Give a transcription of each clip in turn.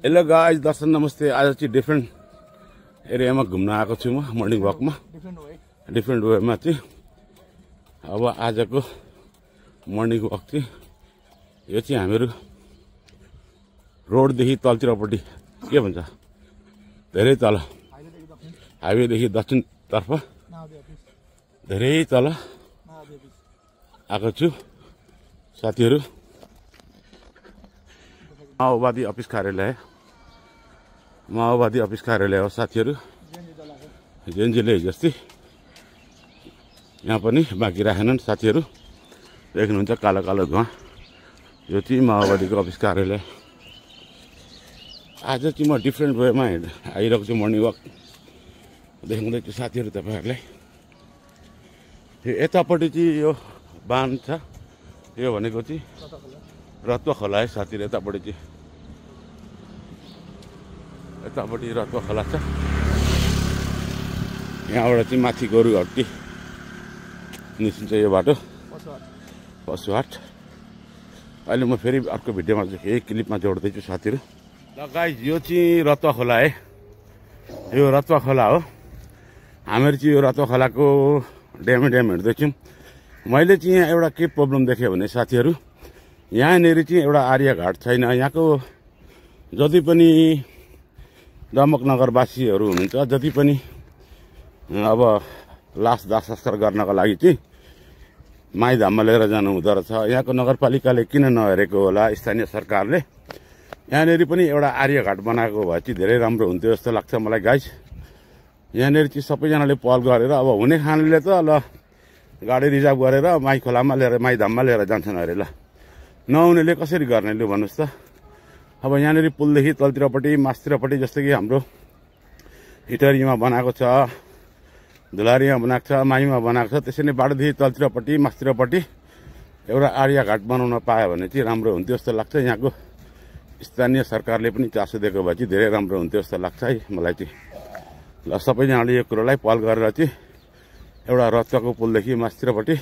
Hello guys, दर्शन नमस्ते। आज चाहिँ डिफ्रेन्ट एरियामा घुम्न आएको छु म मर्निङ वकमा। डिफ्रेन्ट वेमा चाहिँ अब आजको मर्निङ वक चाहिँ यो चाहिँ हामीहरू रोडदेखि तलतिरपट्टि के भन्छ धेरै तल हाइवेदेखि दक्षिणतर्फ धेरै तल आएको छु साथीहरू। माओवादी अफिस कार्यालय हो साथीहरू। जेएनजीले जस्तै यहाँ पनि बाँकी राखेनन् साथीहरू। देख्नुहुन्छ कालो कालो धुवा, यो चाहिँ माओवादीको अफिस कार्यालय। आज चाहिँ म डिफ्रेन्ट वेमा आइरहेको छु मर्निङ वक देखाउँदैछु साथीहरू तपाईँहरूलाई। यतापट्टि चाहिँ यो बाँध छ, यो भनेको चाहिँ रत्वा खोला है साथीहरू। यतापट्टि रत्वा खोला छ। यहाँबाट चाहिँ माथि गोरुघाटी निस्किन्छ यो बाटो पशुहाट। अहिले म फेरि अर्को भिडियोमा चाहिँ यही क्लिपमा जोड्दैछु साथीहरू। ल गाइस, यो चाहिँ रत्वा खोला है, यो रत्वा खोला हो। हामीहरू चाहिँ यो रत्वा खोलाको ड्याम हिँड्दैछौँ। मैले चाहिँ यहाँ एउटा के प्रब्लम देखेँ भने साथीहरू, यहाँनिर चाहिँ एउटा आर्य घाट छैन। यहाँको जति पनि दमक नगरवासीहरू हुनुहुन्छ, जति पनि अब लास दाह संस्कार गर्नको लागि चाहिँ माईधाममा लिएर जानु हुँदो रहेछ। यहाँको नगरपालिकाले किन नहेरेको होला स्थानीय सरकारले? यहाँनिर पनि एउटा आर्य घाट बनाएको भए चाहिँ धेरै राम्रो हुन्थ्यो जस्तो लाग्छ मलाई गाइस। यहाँनिर चाहिँ सबैजनाले पहल गरेर अब हुने खानेले त ल गाडी रिजर्भ गरेर माई खोलामा लिएर माईधाममा लिएर जान्छन् अरे। ल नहुनेले कसरी गर्ने लु भन्नुहोस् त। अब यहाँनिर पुलदेखि तलतिरपट्टि मास्तिरपट्टि जस्तो कि हाम्रो हिटरीमा बनाएको छ, धुलारीमा बनाएको छ, माईमा बनाएको छ, त्यसरी नै बाटोदेखि तलतिरपट्टि मास्तिरपट्टि एउटा आर्य घाट बनाउन पायो भने चाहिँ राम्रो हुन्थ्यो जस्तो लाग्छ। यहाँको स्थानीय सरकारले पनि चासो दिएको भए चाहिँ धेरै राम्रो हुन्थ्यो जस्तो लाग्छ है मलाई चाहिँ। ल सबैजनाले यो कुरोलाई पहल गरेर चाहिँ एउटा रत्वाको पुलदेखि मास्तिरपट्टि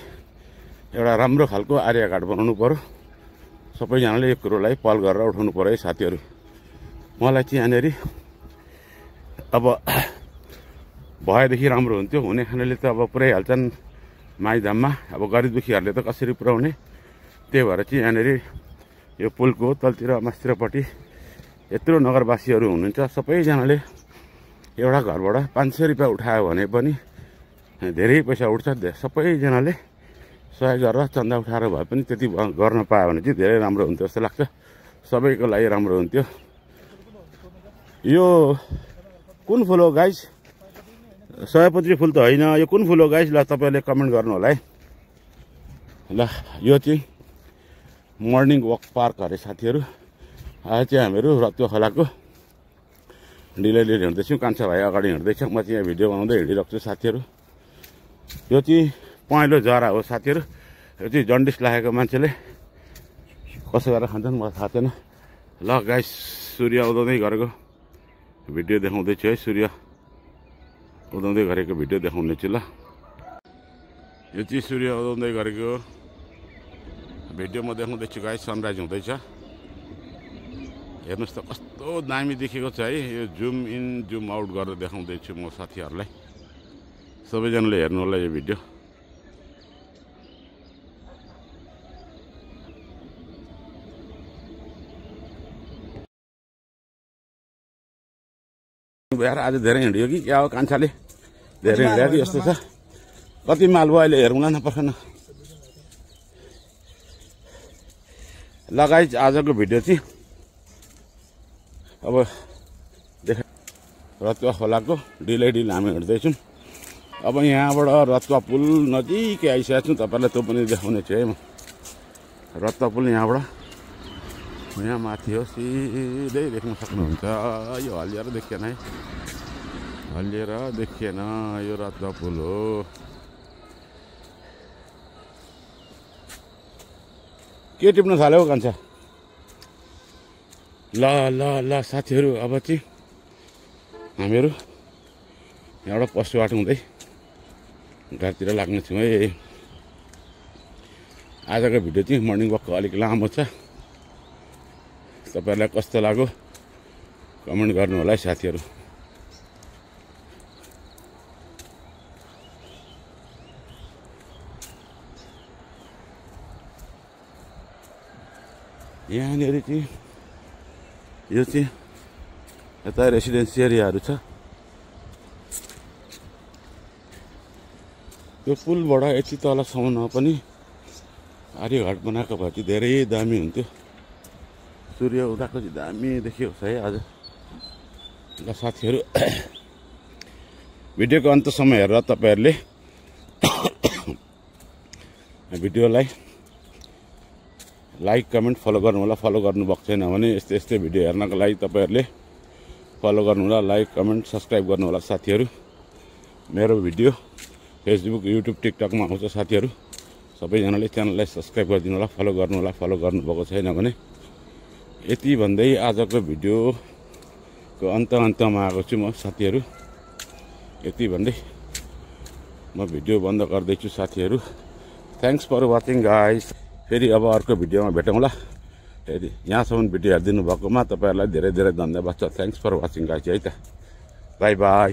एउटा राम्रो खालको आर्य घाट बनाउनु पर्यो। सबैजनाले यो कुरोलाई पहल गरेर उठाउनु पर्यो है साथीहरू। मलाई चाहिँ यहाँनिर अब भएदेखि राम्रो हुन्थ्यो। हुने खानेले त अब पुर्याइहाल्छन् माईधाममा, अब गरिब दुखीहरूले त कसरी पुर्याउने? त्यही भएर चाहिँ यहाँनिर यो पुलको तलतिर मास्तिरपट्टि यत्रो नगरवासीहरू हुनुहुन्छ, सबैजनाले एउटा घरबाट 500 रुपियाँ उठायो भने पनि धेरै पैसा उठ्छ। सबैजनाले सहयोग गरेर चन्दा उठाएर भए पनि त्यति गर्न पायो भने चाहिँ धेरै राम्रो हुन्थ्यो जस्तो लाग्छ। सबैको लागि राम्रो हुन्थ्यो। यो कुन फुल हो गाइस? सयपत्री फुल त होइन, यो कुन फुल हो गाइस? ल तपाईँले कमेन्ट गर्नु होला है। ल यो चाहिँ मर्निङ वक पार्क अरे साथीहरू। आज चाहिँ हामीहरू रत्वा खोलाको ढिलै हिँड्दैछौँ। कान्छा भाइ अगाडि हिँड्दैछ, म चाहिँ यहाँ भिडियो बनाउँदै हिँडिरहेको छु साथीहरू। यो चाहिँ पहेँलो जरा हो साथीहरू। यो चाहिँ जन्डिस लागेको मान्छेले कसो गरेर खान्छन् मलाई थाहा छैन। ल गाइस, सूर्य उदाउँदै गरेको भिडियो देखाउँदैछु है। सूर्य उदाउँदै गरेको भिडियो देखाउने छु। ल यो चाहिँ सूर्य उदाउँदै गरेको भिडियो म देखाउँदैछु गाइस। सनराइज हुँदैछ, हेर्नुहोस् त कस्तो दामी देखेको छ है। यो जुम इन जुम आउट गरेर देखाउँदैछु म साथीहरूलाई। सबैजनाले हेर्नु होला यो भिडियो। आज धेरै हिँड्यो कि क्या हो? कान्छाले धेरै हिँड्यो कि यस्तो छ। कति माल भयो अहिले हेरौँला न पर्ख न। लगाइ आजको भिडियो चाहिँ अब देखा रत्वा खोलाको ढिलै हामी हिँड्दैछौँ। अब यहाँबाट रत्वा पुल नजिकै आइसकेको छु। तपाईँलाई त्यो पनि देखाउने छु है म। रत्वा पुल यहाँबाट यहाँ माथि हो, सिधै देख्न सक्नुहुन्छ। यो हल्लिएर देखिएन है, हल्लिएर देखिएन। यो रत्वा पुल हो। के टिप्न थाल्यो कान्छा? ल ल ल साथीहरू, अब चाहिँ हामीहरू यहाँबाट पशुहाट हुँदै घरतिर लाग्ने छौँ है। आजको भिडियो चाहिँ मर्निङ वकको अलिक लामो छ। तपाईहरुलाई कस्तो लाग्यो कमेन्ट गर्नु होला है साथीहरू। यहाँनिर चाहिँ यो चाहिँ यता रेसिडेन्सी एरियाहरू छ। यो पुलबाट यति तलसम्म पनि आर्यघाट बनाएको भए चाहिँ धेरै दामी हुन्थ्यो। सूर्य उदाएको चाहिँ दामी देखियो है आज। ल साथीहरू भिडियोको अन्तसम्म हेरेर तपाईँहरूले भिडियोलाई लाइक कमेन्ट फलो गर्नु होला। फलो गर्नुभएको छैन भने यस्तै यस्तै भिडियो हेर्नको लागि तपाईँहरूले फलो गर्नु होला, लाइक कमेन्ट सब्सक्राइब गर्नु होला साथीहरू। मेरो भिडियो फेसबुक युट्युब टिकटकमा आउँछ साथीहरू। सबैजनाले च्यानललाई सब्सक्राइब गरिदिनु होला, फलो गर्नु होला। फलो गर्नुभएको छैन भने यति भन्दै आजको भिडियोको अन्तमा आएको छु म साथीहरू। यति भन्दै म भिडियो बन्द गर्दैछु साथीहरू। Thanks for watching guys. फेरि अब अर्को भिडियोमा भेटौँला। फेरि यहाँसम्म भिडियो हेरिदिनु भएकोमा तपाईँहरूलाई धेरै धेरै धन्यवाद छ। थ्याङ्क्स फर वाचिङ गाइस है त। By by.